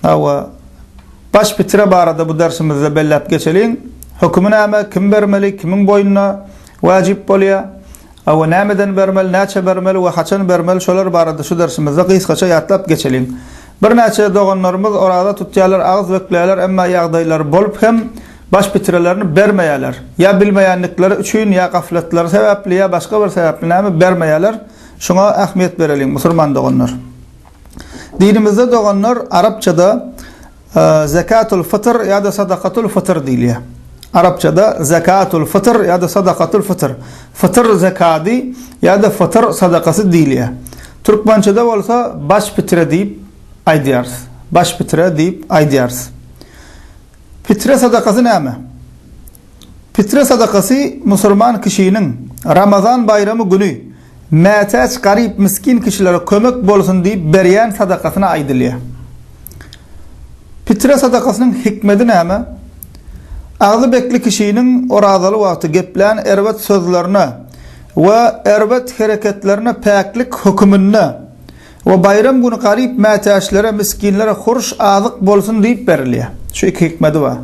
Hawa, baş pitre barada bu dersimizde belläp geçeliň. Hökümi näme, kim bermeli, kimiň boýnuna wajyp bolýar? Hawa, nämeden bermeli, näçe bermeli we haçan bermeli, şolar barada şu dersimizde gysgaça ýatlap geçeliň. Birnäçe doganlarymyz oraza tutýarlar, agyz bekleýärler, emma ýagdaýlary bolup hem baş pitrelerini bermeýärler. Ýa bilmeýändikleri üçin, ýa gaflatlary sebäpli, ýa başga bir sebäpli näme bermeýärler. Şuňa ähmiýet bereliň, musurman doganlar. Dinimizde doganlar arapçada zekatul fytr ýa-da sadakatul fytr diýilýär. Arapçada zekatul fytr ýa-da sadakatul fytr. Fytr zekady ýa-da fytr sadakasy diýilýär. Türkmençede bolsa baş pitre diýip aýdýarys. Baş pitre diýip aýdýarys. Pitre sadakasy näme? Pitre sadakasy musurman kişiniň Ramazan baýramy güni mätäç garyp miskin kişilere kömek bolsun diýip berýän sadakasyna aýdylýar. Pitre sadakasynyň hikmedi näme? Agzy bekli kişiniň orazaly wagty geplän erbet sözlerine we erbet hereketlerine päklik höküminde we baýram güni garyp mätäçlere miskinlere huruş azyk bolsun diýip berilýär. Şu iki hikmedi bar.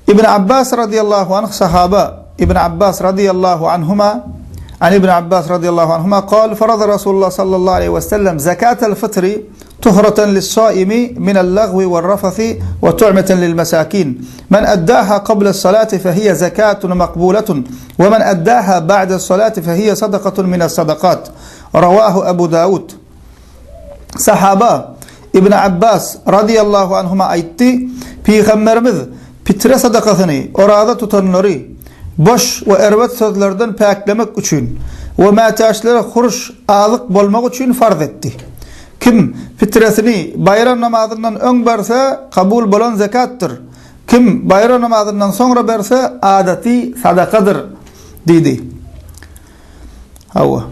Ibn Abbas radiyallahu anh sahaba Ibn Abbas radiyallahu anhuma An Ibn Abbas radiyallahu anhuma kal farada Rasulullah sallallahu aleyhi ve sellem zekatel fıtri tuhratan lis-saimi minel-lagwi we'r-rafathi ve tu'meten lil-mesakin. Men eddaha qable's-salati fehiye zekatun makbuletun ve men eddaha ba'de's-salati fehiye sadakatun mine's-sadakat. Rawahu Ebu Davud. Sahaba Ibn Abbas radyýallahu anhuma aýtdy, Pygamberimiz pitre sadakasyny oraza tutanlary boş we erbet sözlerden päklemek üçin we mätäçlere huruş, azyk bolmagy üçin farz etdi. Kim pitresini baýram namazyndan öň berse, kabul bolan zekatdyr. Kim baýram namazyndan soňra berse, adaty sadakadyr diýdi. Hawa.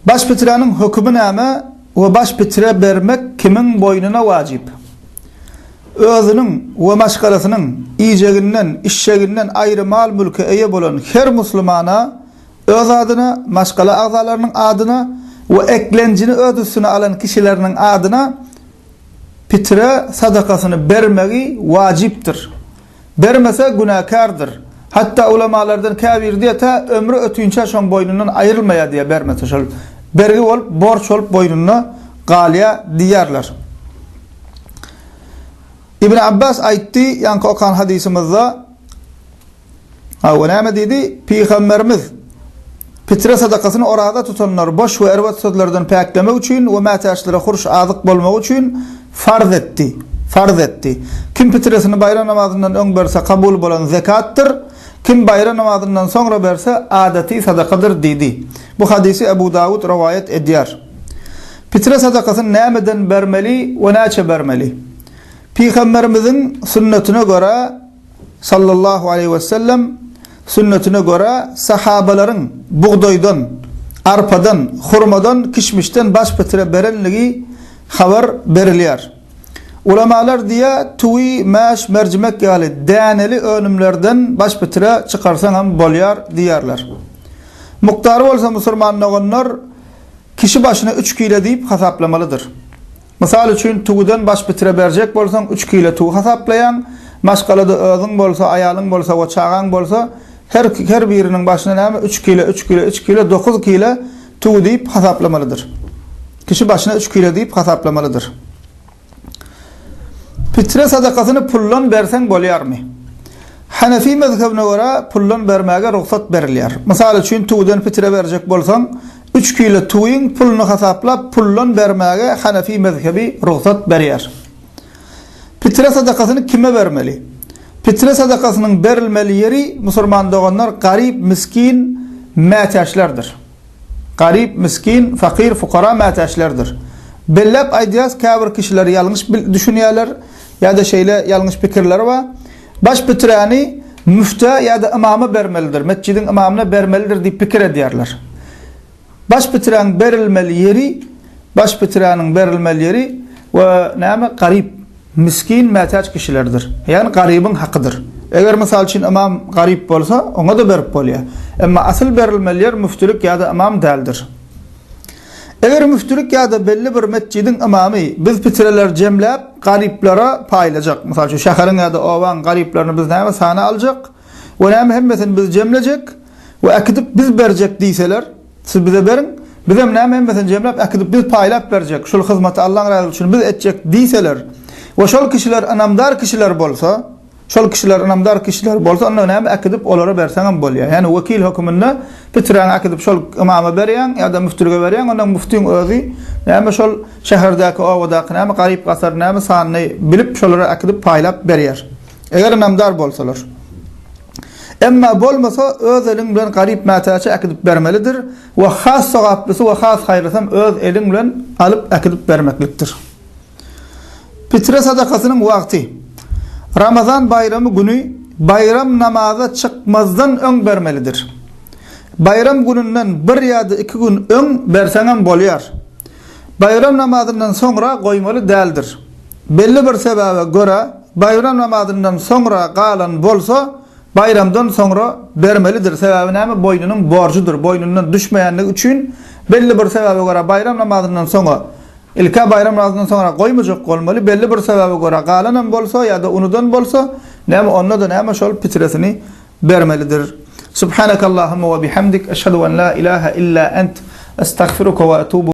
Baş piträniň hökümi näme we baş pitre bermek kimiň boýnuna wajyp? Özüniň we maşgalasynyň iýjeginden, içjeginden aýry mal-mülke eýe bolan her musulmana öz adyna, maşgala agzalarynyň adyna we eklenjini öz üstüne alan kişileriniň adyna pitre sadakasyny bermegi wajypdyr. Bermese günäkärdir. Hatda ulamalardan käbiri diýýär, tä ömri ötünçä şoň boýnundan aýrylmaýar diýýär bermese şol bergi bolup, borç bolup boýnunda galýar diýýärler. Ibn Abbas aýtdy, ýaňky okan hadysymyzda, Hawa, näme diýdi? Pygamberimiz pitre sadakasyny oraza tutanlary boş we erbet sözlerden päklemek üçin we mätäçlere huruş azyk bolmagy üçin farz etdi. Farz etdi. Kim pitresini baýram namazyndan öň berse kabul bolan zekatdyr, kim baýram namazyndan soňra berse adaty sadakadyr diýdi. Bu hadysy Ebu Dawud rowaýat edýär. Pitre sadakasyny nämeden bermeli we näçe bermeli? Pygamberimiziň sünnetine görä sallallahu aleýhi we sellem, sünnetine görä, sahabalaryň bugdaýdan, arpadan, hurmadan, kişmişden baş pitre berenligi habar berilýär. Ulamalar diýýär, tüwi, mäş, merjimek ýaly däneli önümlerden baş pitre çykarsaň hem bolýar diýýärler. Mukdary bolsa musurman doganlar kişi başyna üç kile diýip hasaplamalydyr. Mysal üçin, tüwüden baş bitire berjek bolsaň, üç kile tüwi hasaplaýaň, maşgalada özüň bolsa, aýalyň bolsa we çagaň bolsa, her her biriniň başyna näme, üç kile, üç kile, üç kile, dokuz kile tüwi diýip hasaplamalydyr. Kişi başyna üç kile diýip hasaplamalydyr. Pitre sadakasyny puldan berseň bolýarmy? Hanefi mezhebine görä puldan bermäge rugsat berilýär. Mysal üçin, tüwüden pitre berjek bolsaň, Üç kile tüwiň puluny hasaplap puldan bermäge hanefi mezhebi rugsat berýär. Pitre sadakasyny kime bermeli? Pitre sadakasynyň berilmeli ýeri musurman doganlar garyp, miskin, mätäçlerdir. Garyp, miskin, fakyr, fukara mätäçlerdir. Belläp aýdýas käbir kişiler ýalňyş düşünýärler ýa-da şeýle ýalňyş pikirleri bar. Baş piträni müftä ýa-da ymama bermelidir, metjidiň ymamyna bermelidir diýip pikir edýärler. Baş piträň berilmeli ýeri, baş piträniň berilmeli ýeri we näme garyp, miskin, mätäç kişilerdir. Ýagny garybyň hakydyr. Eger mysal üçin ymam garyp bolsa, oňa-da berip bolýar. Emma asyl berilmeli ýer müftülik ýa-da ymam däldir. Eger müftülik ýa-da belli bir metjidiň ymamy biz pitreleri jemläp, garyplara paýlajak. Mysal üçin, şäheriň ýa-da obaň garyplaryny biz näme sana aljak we näme hemmesini biz jemlejek we äkidip biz berjek diýseler, siz bize beriň, bizem näme hemmesini jemläp äkidip biz paýlap berjek, şul hyzmaty Allaň razylygy üçin biz etjek diýseler we şol kişiler ynamdar kişiler bolsa, Şol kişiler ynamdar kişiler bolsa, onda näme äkidip olara berseňem bolýar. Ýagny wekil höküminde piträňi äkidip şol ymama berýäň ýa-da müftülige berýäň, onda müftiň özi näme şol şäherdäki, obadaky näme garyp-gasar näme sanyny bilip şolara äkidip paýlap berýär. Eger ynamdar bolsalar. Emma bolmasa öz eliň bilen garyp-mätäçe äkidip bermelidir we has sogaplysy we has haýyrlysam öz eliň bilen alyp äkidip bermeklikdir. Pitre sadakasynyň wagty, Ramazan baýramy güni baýram namaza çykmazdan öň bermelidir. Baýram gününden bir ýa-da iki gün öň berseňem bolýar. Baýram namazyndan soňra goýmaly däldir. Belli bir sebäbe görä baýram namazyndan soňra galan bolsa, baýramdan soňra bermelidir. Sebäbi näme? Boýnunyň borjudyr. Boýnundan düşmeýänligi üçin belli bir sebäbe görä baýram namazyndan soňa Ilk-ä baýram namazyndan soňra goýmajak bolmaly, belli bir sebäbe görä galanam bolsa ýa-da unudan bolsa, näme onda-da näme şol pitresini bermelidir. Subhanakallahumma we bihamdik, eşhedü en la ilaha illa ent, estagfiruka we etubu.